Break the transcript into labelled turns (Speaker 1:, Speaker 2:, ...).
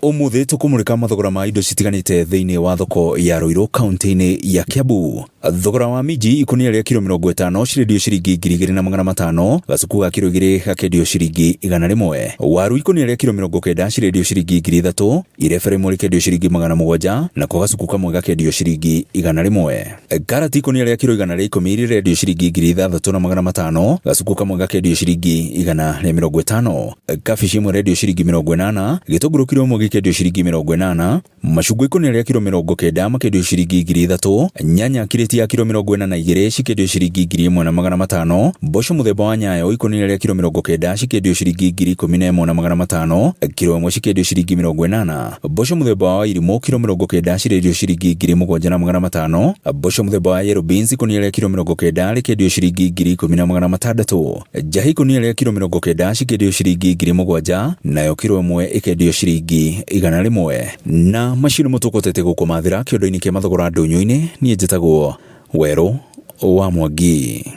Speaker 1: Ũmũthĩ tũkũmũrĩka mathogora ma indo citiganĩte thĩinĩ wa thoko ya Ruiru kaunti-inĩ ya Kiambu. Thogora wa minji ikũnia rĩa kiro 50 cirendio ciringi 2500, gacuku ga kiro 2 gakendio ciringi 100. Waru ikũnia rĩa kiro 90 cirendio ciringi 3000, irebe rĩmwe rĩkendio ciringi 700, nako gacuku kamwe gakendio ciringi 100. Karati ikũnia rĩa kiro 110 rĩrendio ciringi 6500, gacuku kamwe gakendio ciringi 150. Kabici ĩmwe ĩrendio ciringi 80, gĩtũngũrũ kiro ĩmwe gĩkendio ciringi 80, macungwa ikũnia rĩa kiro 90 makendio ciringi 3000, nyanya kirĩti ya kiro 42 cikendio ciringi 1500, mboco mũthemba wa nyayo ikũnia rĩa kiro 90 cikendio ciringi 11500, kiro ĩmwe cikendio ciringi 80. Mboco mũthemba wa irimũ kiro 90 cirendio ciringi 7500, mboco mũthemba wa yellow beans ikũnia rĩa kiro 90 rĩkendio ciringi 10600, njahĩ ikũnia rĩa kiro 90 cikĩendio ciringi 7000, nayo kiro ĩmwe ĩkendio ciringi 100. Na macio nĩmo tũkũtete gũkũmathĩra kĩondo-inĩ kĩa mathogora ndũnyũ-inĩ. Niĩ njĩtagwo Werũ wa Mwangi.